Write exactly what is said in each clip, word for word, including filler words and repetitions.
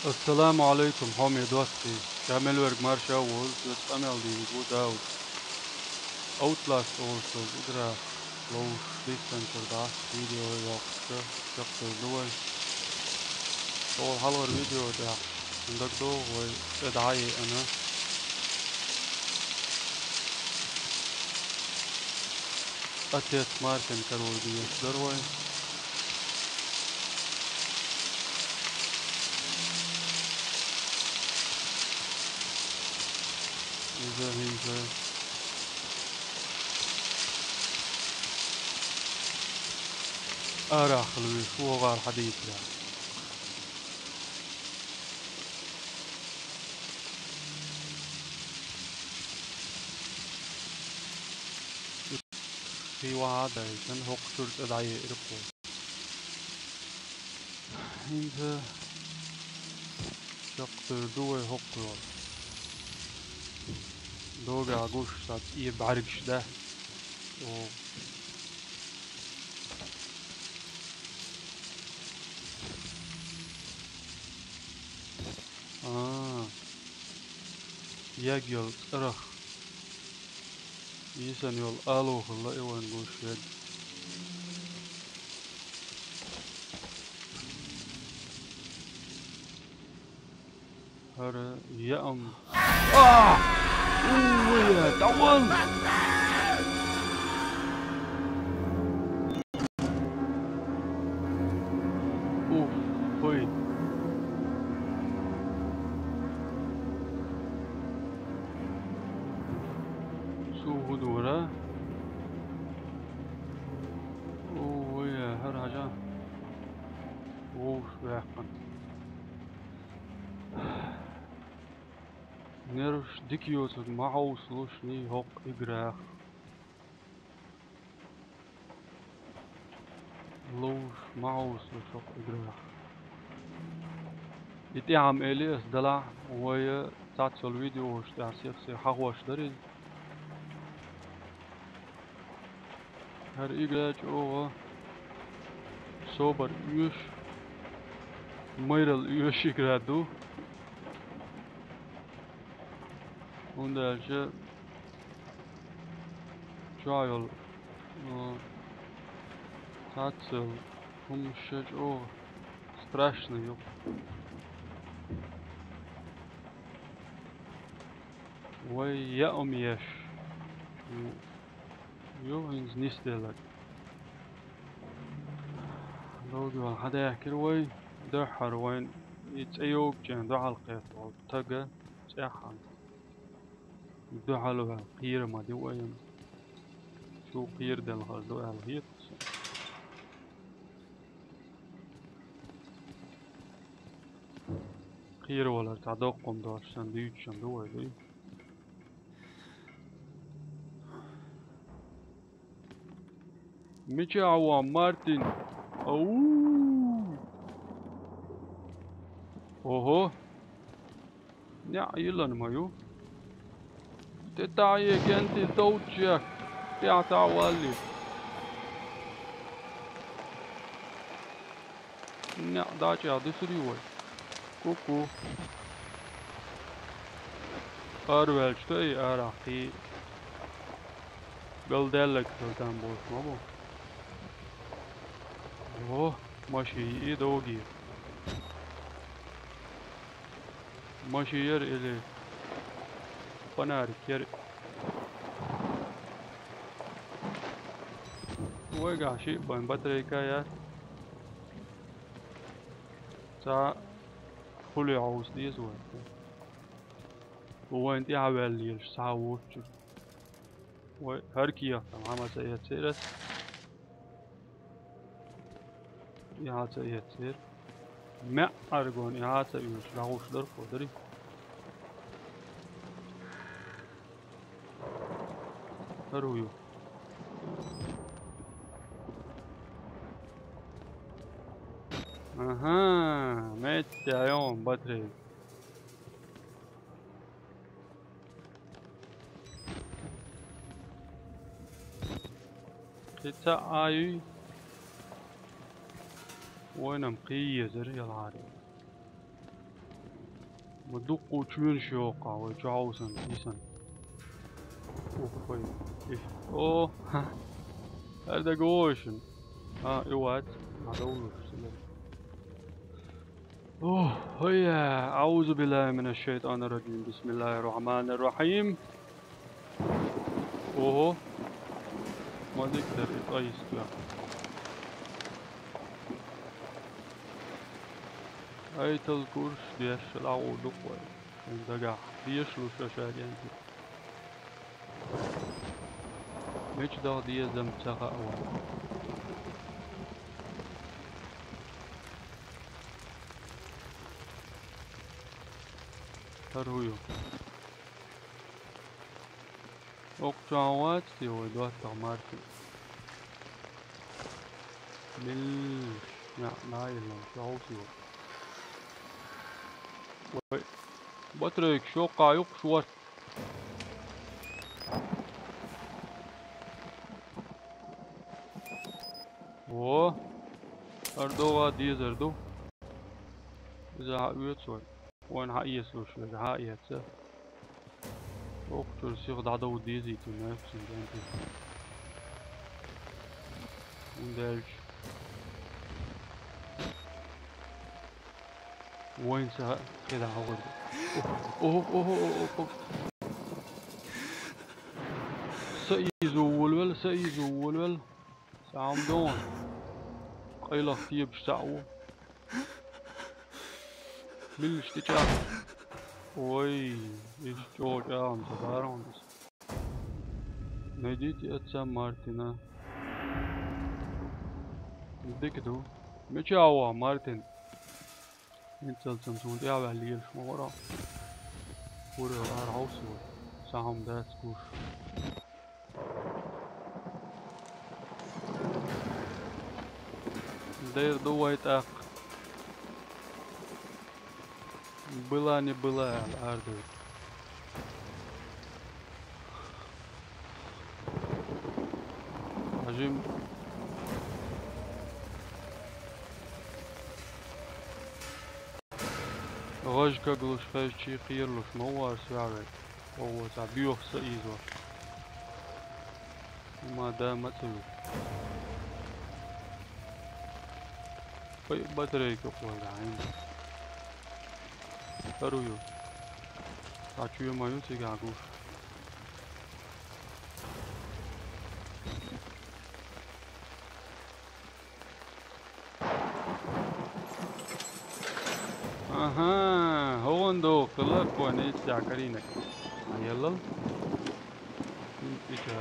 Ассаламу Ӏалайкум, хьоме доссий. Ша мел верг марша а волаш, вес къамел дийна ву Дауд. Outlast олуш долу игра ловш диссанчуьра дӀа видео йоккхуш, чекхдевлла ду вай. Тхо хьалхара видео тӀехь дагадогӀу вай тӀе дӀа а еана. Отец Мартин карор дезаш дара вай. Иза хӀинца арахь хила вуьйш ву хӀокхара хьадийцарехь. Кхин ваха а дайшан, хӀокху чуьра тӀе дӀаеира кхо. ХӀинца чекхдевр ду вай хӀокху йолу. Догахь гуш сац и бӀаьргаш да. О. А. Яг йолу цӀарах. Йисана йолу алохалла и вайн гуш верг. ХӀара яам. А! Уй, дӀаван! Уф, хой. Цо хӀун дора? Ой, хӀара хьажа. Вовш ваьккхина. Нерваш дика йоцург ма хьовсалушний хӀокху играх. Ловш ма хьовсалуш хӀокху играх. И тӀаьхьа-м элира ас, делахь вай цхьаццалла видеош тӀехь сих-сиха хьахош дара иза. ХӀара игра чӀогӀа собар оьшу, майралла оьшу игра ду. ХӀунда аьлча чохь йолу, а, цхьацца йолу хӀуманаш чӀогӀа страшно ю. Вай яа ма еш. Ю хӀинца нисделларг. Долгуьйла хьадаьхкира вай, дуьххьара вайн и цӀе йогучу дуьхьал кхетта волу тага цӀеххьана. Дуьхьал ваьлла кхера ма ди вайна. Цо кхера делхар ду аьлла хета сан. Кхера валар цхьа доккхун дош сан дуьйцуш ду вай дуй. Мича а ван, Мартин? Ау! Ого! Неа йилан ма ю. Те тае кенти товчек. Те а та валли. Неа дача дисури вай. Ку-ку. Арвелч той арахь кхий. Галдаьллаг хила там болуш ма бу. Во, маши и доги. Маши яр или фонарик яр. Вайгахь шиъ байн батарейка яр. Цхьа хули хьовса деза вай. Вайн тӀаьхьаваьлла лелаш схьа а воцучуьра. Вай, хӀара кехат там хьан ма ца эццера ас. И хьан ца эццера. МаьӀ аргон и хьан ца оьцуш, дӀагӀуш дара кхо дари. ХӀара хӀу ю? Аха, меття йон батарей. Кхин цхьаъ а юй? Вайна-м кхий езара ялхьаре. Дуккха чоьнаш йоккхагӀа вай чу хьовсан, йисан. Ух, вай. Иш. О, ха. Ардагошин. А, и вац. Надо улучшить. О, ой, أعوذ بالله من الشيطان الرجيم. بسم الله الرحمن الرحيم. Ого. Ма дика дар и тӀаийскъян. Айтал курш деш лагӀу дукъой. Вайн дагахь дешалуш аша генти. Мича даха деза ца хаьа вайн. ХӀара хӀу ю? Оккхачохь вац те вай доттагӀа Мартин? Милш, яа, наилан, чохь ву. Вай, батарейка шоккха юккъуш вара. Во! ХӀара догӀа дезар ду. Иза хьан оьцу вай? Вайн хьан эцалуш верг, хьан эца? Оккхучуьра сиха дӀадовла дезийта вайн оьцу генти. ХӀунда аьлча вайн са кхидӀа хьогӀур ду. Охо, охо, охо, охо. Са ийзо волавелла, са ийзо волавелла. Сам дон. Къайлах тебаш цхьаъ ву. Милла иштта чӀагӀ. Ой, иштта чӀогӀа чӀагӀам ца бара хьуна иза. Найдите отца Мартина. Дика ду. Мича ву Мартин? ХӀинццалц цунна тӀехваьлла лелаш ма вара. Пурел ара хьовсо. Сахьам дац гуш. Дера ду вай тӀаккха. Была не была, аьлла, ара ду. Хьажим. ГӀаж каглуш хезчий кхералуш ма вара соьгӀа вай. Оха цхьа боьха са ийзош. Ма да ма ца ву. Вай батарейка кхойла хьайна. ХӀара ю. Цхьа чоь ма ю цигахь гуш. Аха, хӀун ду, хила кхойна иццехь карийнарг. Хьан еллал? ХӀинца ича.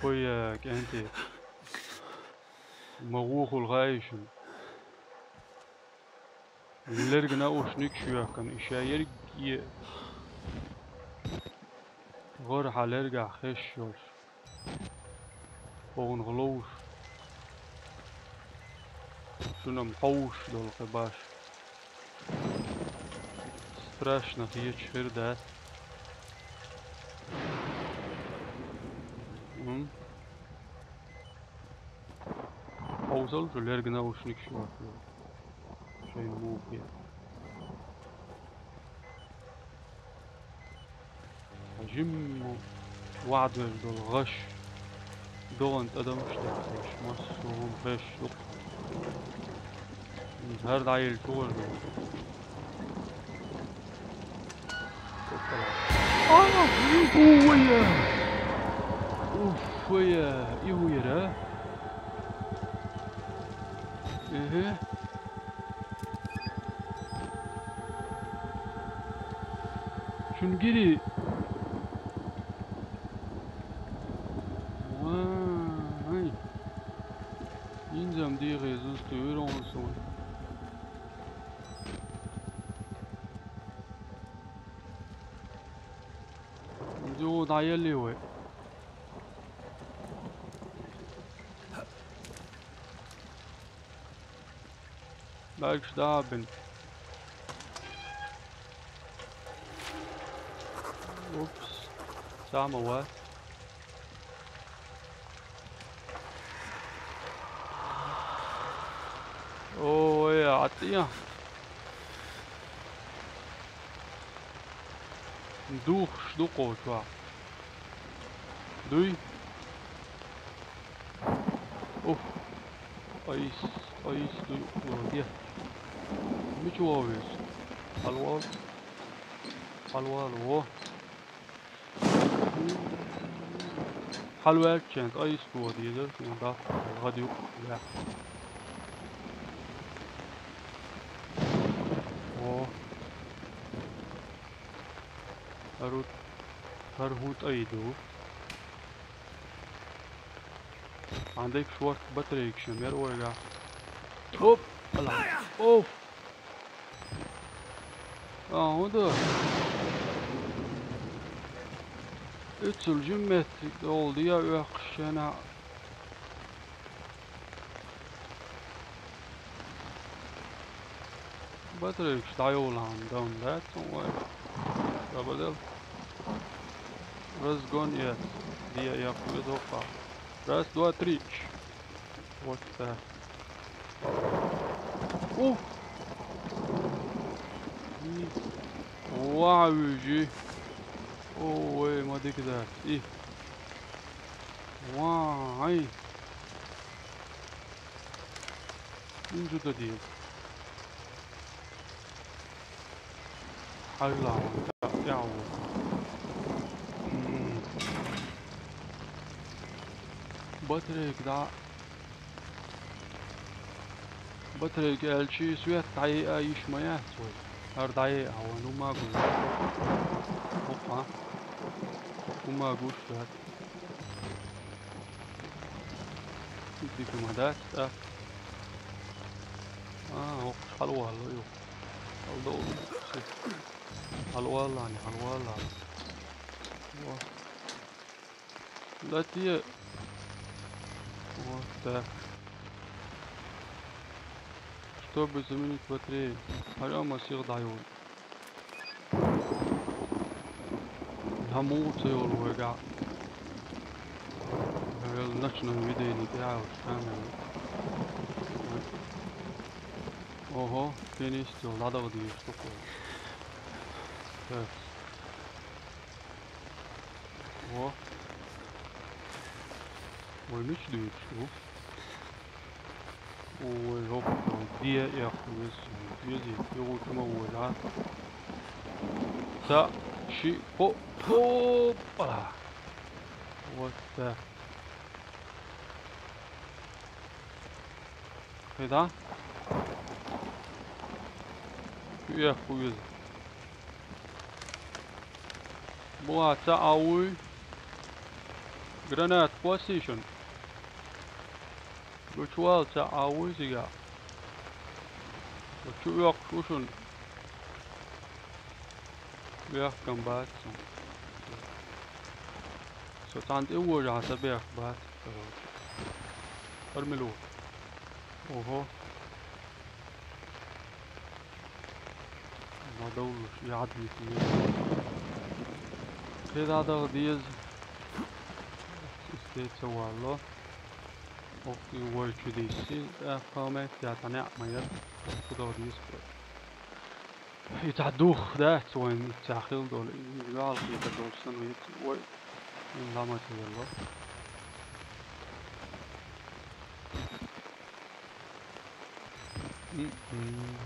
Хой, э, кӀентий. Ма вухул гӀайшин. Лерг наушникаш йоьхкина, и ша ерриге гӀара хьан лергахь хезаш йолуш. Хьуна гӀаловш. Шуна-м хьовш долу кхин баш. Страшно хеташ хир дац. М? Хьовсал шу лерг наушникаш йоьхкина. Шайн мухе. Жимма ваьдеш долу гӀаш, догӀан тӀадамаш деш, массо а хӀума хезаш ду. ХӀара дӀаелча хӀун ду? Уф, вая! Уф, вая! И хӀун яра? Эхе. Шуна гири. Вай. Инзам дийхе зуста вуьйр хьуна суна. Инзу дӀаелли вай. Дальше да бин. Оп, Самого. Ой, а ты? Дух, что коча? Дуй. Уф. Айс, айс, дуй, уродец. Ничего весь. Халвал. Халвал, во. Халвал чент, айс, во, дизер, сюда. Радио. Я. О. Арут. Аргут айду. Андек шорт батарейк шамер ойга. Оп, ала. Оф. А, онда. Үцүл жиммет олду я өкшена. Батарейкаш дӀайолаан дан дац вай. Габадал. Разгон я. Дия я хуйзоха. Раз, два, три. Вот так. Ух! Вау, жи. Ой, ма дика дац. И. Вай. Ин жуда диз. Хайлава. Яу. М. Батарейк да. Батарейк элчи свет дай а иш моя свой. Ар дай а вану магу. Опа. Умагу свет. Дика ма дац, а? А, ох, халвал, ё. Халдо. Халвал, ани, халвал. Во. Латия. Вот так. Чтобы заменить батарею. Алё, масир даю. Ламу цеёл вега. Наверное, ночной видео не пял, камера. Ого, финиш, всё, надо вот две штуки. Так. О. Ой, меч дают, что? Ой, оп, ой, где я хуй, где здесь? Я вот самого, да? Са, ши, о, опа! Вот так. Кайда? Я хуй. Буа, ца ауй. Гранат, position. Гучвал, ца ауй зига. Гучу ёк, шушун. Бяхкам бац. Со цант и уожа са бях бац. Короче. Армилу. Ого. Надо уж яд не съесть. Кеда да диез. Сестеца валло. Ох, и уой чудеси. Э, память, я таня моя. Куда диез. Итадух, да, цоин цахил дол. Вал хита дол сан вит. Ой. Ин лама цилелло. М-м.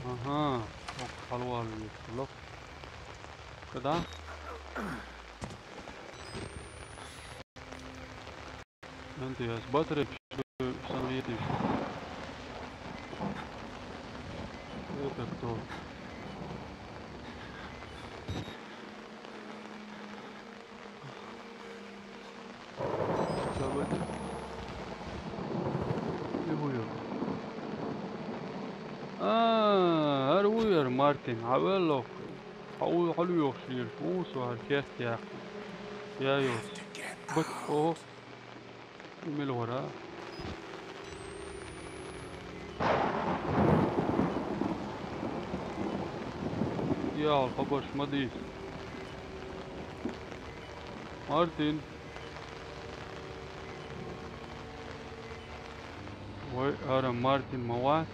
Ага. Ох, халвал вит. Лох. Куда? Антиас батарея, что самоедешь? Это кто? Давайте. Его я. А, Арвуер Мартин, авелло. Хау халу ёхшир, мусу харкет я. Я ёс. Бат, о. Мел вара. يا الخبش ما دي. مارتن. وي، أرم مارتن موات.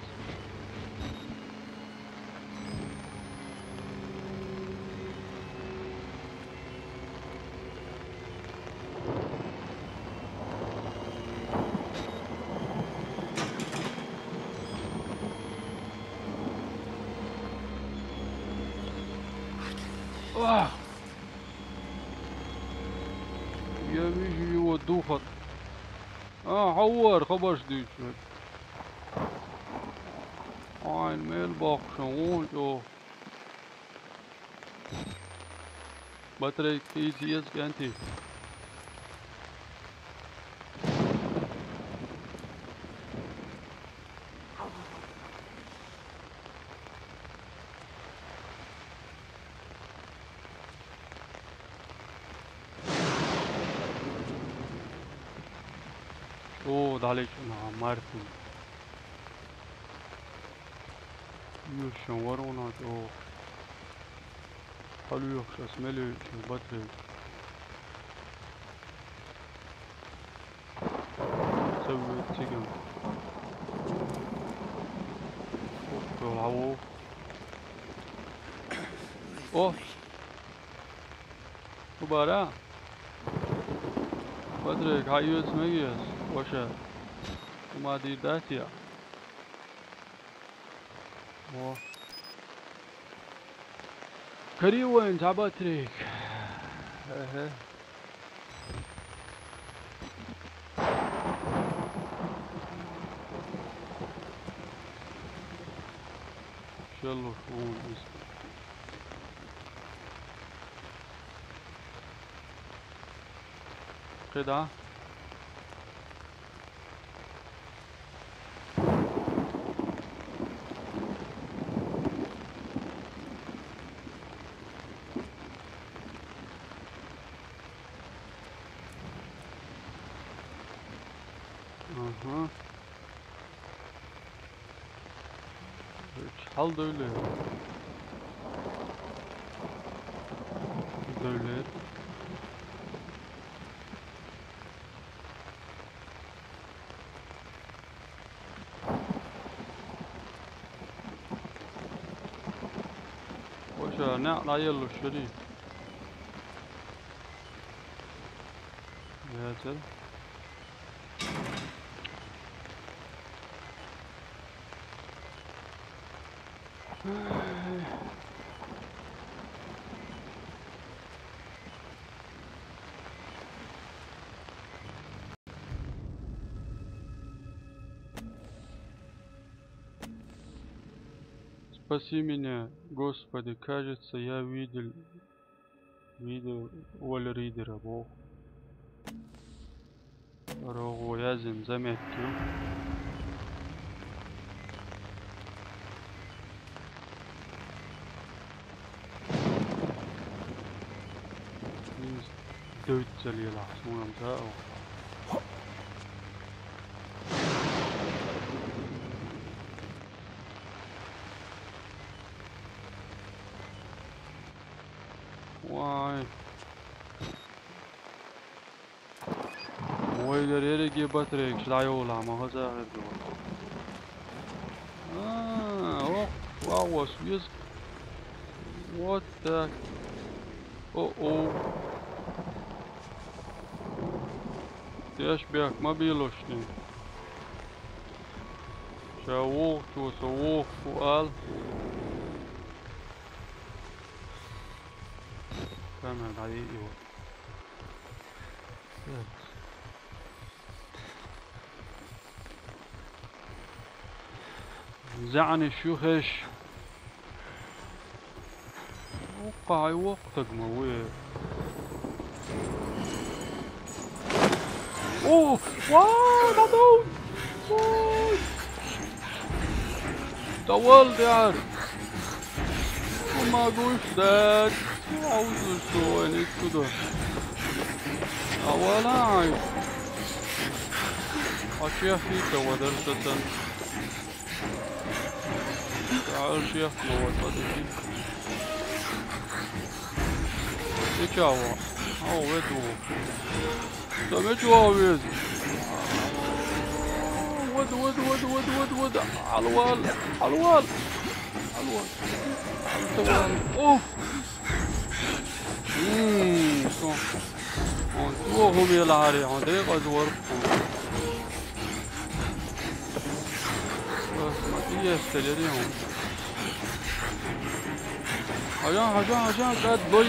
آه. يا بيجي يودوخت. آه، عوار خبش ديش. آه، الميل باق شغول جو. بطريق تي سي اس كانتي. اوه، ضليت انا مارتن. يوشن ورونا تو. حلو يوخش اسملي شو بطري. سوي تيجن. اوه، يلعبوا. اوه. مباراة. بطريق، هاي يوز ميز. وشا. وما دي داتيا. اوه. كريوين تاع بطريق. اها. شلو شلون اسمه. كده. اها. شحال دولة؟ دولة. واش انا على يلو الشريف؟ يا ترى. Спаси меня, Господи, кажется, я видел, видел Уолл Ридера, бо. Рогу язын заметки. Дойт залила, сунам таа. Вай. Ой, гэр эрэг батарейк шла ёла, ма хоза хэр дөө. Аа, ох, вау, ос, виз. Вот так. О-о. Тэш бяк, мобилошни. Ша ох, чё, со ох, фу ал. Камера, да, и, и вот. زعني شو خش. وقع وقتك ما وين. اوه، واو، مضوي. واو. طول ديار. وما قلت ذات. عاوز شو وين يسكتوا. اولا عايز. اشياء فيك ودرسة. تعال شيخ، ما هو الفتى فيك. Мича ваха? Хьо, вед ву. Со мича ваха веза? Вада, вада, вада, вада, вада, вада. Алвал, алвал. Алвал. Алвал. Уф. Мм, со. Он, со хӀума елахьарий, хьо декъаза вар. Ма тӀаесталери хьуна. Хьажа, хьажа, хьажа, кӀад лой.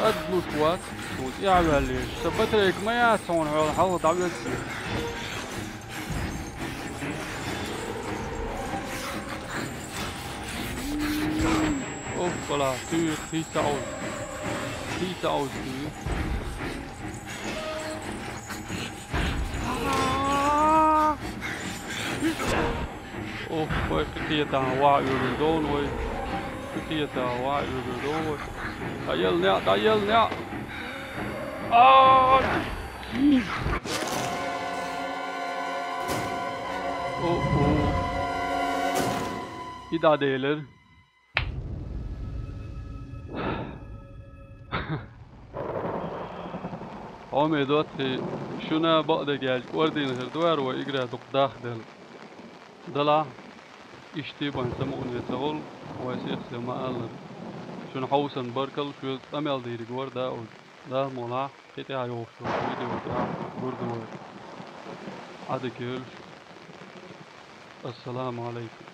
КӀад луш вац. Цо тӀаьхьаваьллера. Сан батарейка ма яц хьуна хьол хьалха дӀавеза. Оппала, туьйхира, хийца Ӏовжа. Хийца Ӏовжа туьйхира. Ох, вай, кхетахь ваха уьйрар довна вай. Кхетахь ваха уьйрар довна вай. ДӀаелла неӀ, дӀаелла неӀ. А! О-о. И дӀаделира. Хьоме доцций, шуна бакъдерг аьлча, кӀордийна хир ду аьлла вай игра дукха дахделла. Делахь, иштта бен самукъане ца волу, вай сих-сиха ма-аллара. Шуна хьовсанна баркалла, шуьца къамел дийриг вара Дауд. Дала мукъ лахь, кхин тӀаьхьа йогӀуш йолчу видео тӀехь гур ду вай. Ӏадика йойла шун. Ассаламу Ӏалайкум.